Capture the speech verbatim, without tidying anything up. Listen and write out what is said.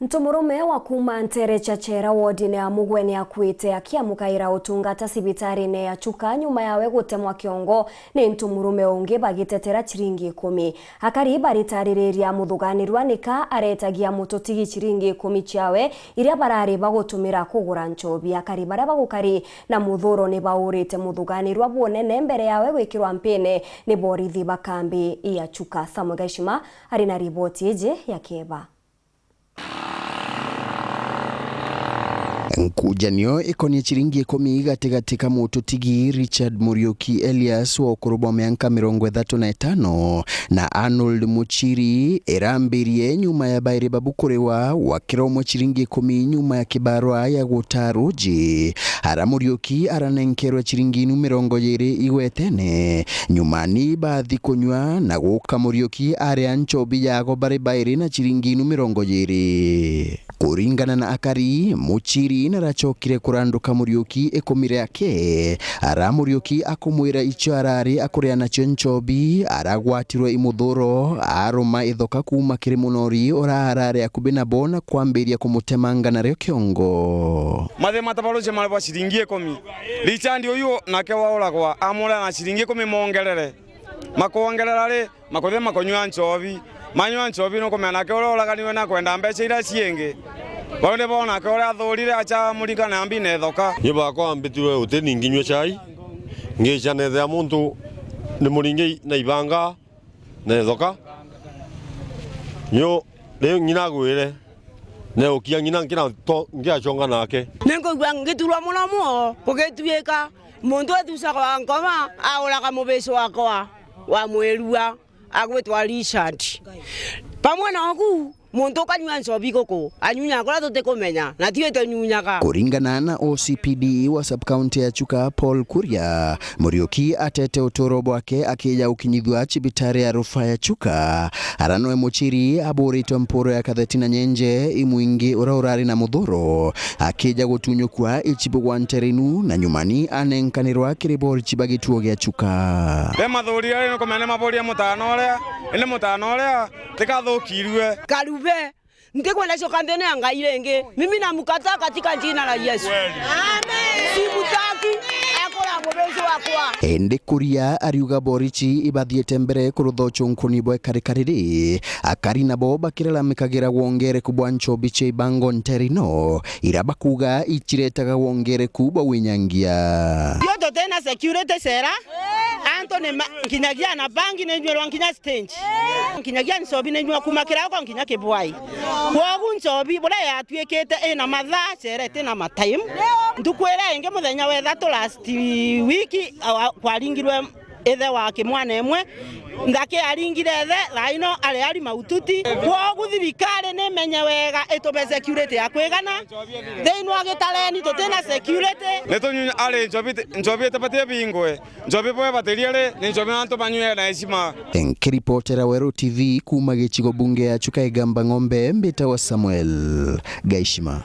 Ntu murume wa kuuma nteere cia Chera wodine ya Mugwe ni akuite akiamukaira utungata cibitarine ya Chuka nyuma yawe gutemwa kiongo ni ntu murume ungi bagitetera ciringi ikumi. Akari baritaririria muthuganirua nika aretagia mututigi ciringi ikumi ciawe iria barari bagutumira kugura nchobi. Akari baria bagukari na muthuro ni baurite muthuganirua bunene mbere yawe gwikirwa mpine ni borithi ba kambi ya Chuka. Samuel Gaishima ari na riboti iji ya Kieba. Nkujanio ikonie ciringi ikumi gatigati ka mututigi Richard Muriuki Elias wa ukuru bwa mianka mirongo ithatu na itano na Arnold Muchiri irambirie nyuma ya bairi babu kuriwa wa kira umwe ciringi ikumi nyuma ya kibarwa ya gutaa ruji. Ara Muriuki aranenkerwe ciringi inu mirongo iri igwetene. Nyuma ni bathi kunyua na guka Muriuki aria nchobi yago bari bairi na ciringi inu mirongo iri. Kuringana na akari, Muchiri naracokire kuranduka Muriuki ikumi riake. Ara Muriuki akumwira icio arari akuria nacio nchobi, aragwatirwe i muthuro, aruma ithoka kuuma kiri munori ura arari akubi nabo na kwambiria kumutemanga nario kiongo. Mathe matabarucia mari bwa ciringi ikumi. Richard uyu nake wauragwa, amurira na ciringi ikumi mongerere. Makwongerera ri, makuthi makunyua nchobi. Manyua nchobi nukumenya nake uria uraganiwe na kwenda mbeca iria ciingi. Bau ni bo nake uria athurire acha murika na mbi na ithoka. Ni bakwa mbitirwe utini nginyua chai, ngicha nethea muntu ni muringi na ibanga na ithoka. Nyo, riu ng'ina agwire, neukia ng'ina nkina to-, ngiachonga nake. Ninkwigua ngiturwa muno muo kugituika muntu ethucaga wa nkoma auraga mubici wakwa wa mwirua agwitwa Richard. Pamwe noku, muntu ukanyua nchobi guku, anyunyaga kuria tutikumenya, na tiwe tunyunyaga. Kuringana na O C P D wa sub-county ya Chuka, Paul Kuria, Muriuki atete uturo bwake akija gukinyithua cibitari ya rufa ya Chuka. Ara noe Muchiri aburitwe mpuro ya katheti na nyenje imwingi uria urari na muthuro, akija gutunyukua ichibu gwa nterinu, na nyumani anenkanirwa kiri borichi ba gituo gia Chuka. Be mathurire ri, nukumenya ni maburia mutano uria, indi mutano uria tikathukirue. Karube, ntikwenda coka nthene ya Ngai ringi. Mimi namkataa katika jina la Yesu. Amen. Simtaki, akora mubici wakwa. Indi Kuria ariuga borichi ibathiite mbere kurutha uchunkuni bwa ikarikari ri, akari nabo bakiralamikagira wongereku bwa nchobi cia ibango nterino, iria bakuga iciretaga wongereku bwa winyangia. Yo tutena security cera, antu ni ma-, nkinyagia na bangi ni nywerwa nkinya stage. Nkinyagia nchobi ni nywa kuma kiroko nkinya kibwai. Kwogu nchobi buria yatuikite ina mathaa, cera itina matime. Ntuku iria ingi muthenya wa ithatu last week, awa-, kwaringirwe ithe wa kimwana imwe, nthaki aringire ithe, thaino ari ari maututi. Kwogu thirikari nimenye wega itume security ya kwigana. Thiini wa gitareni tutina security. Nitunyunya ari nchobi, nchobi itabatie bingwe. Nchobi bwe batirie ri, ni nchobi na antu banyue na heshima. Nkiripotera Weru T V kuuma gicigo bunge ya Chuka Igamba Ng'ombe, mbitawa Samuel Gaishima.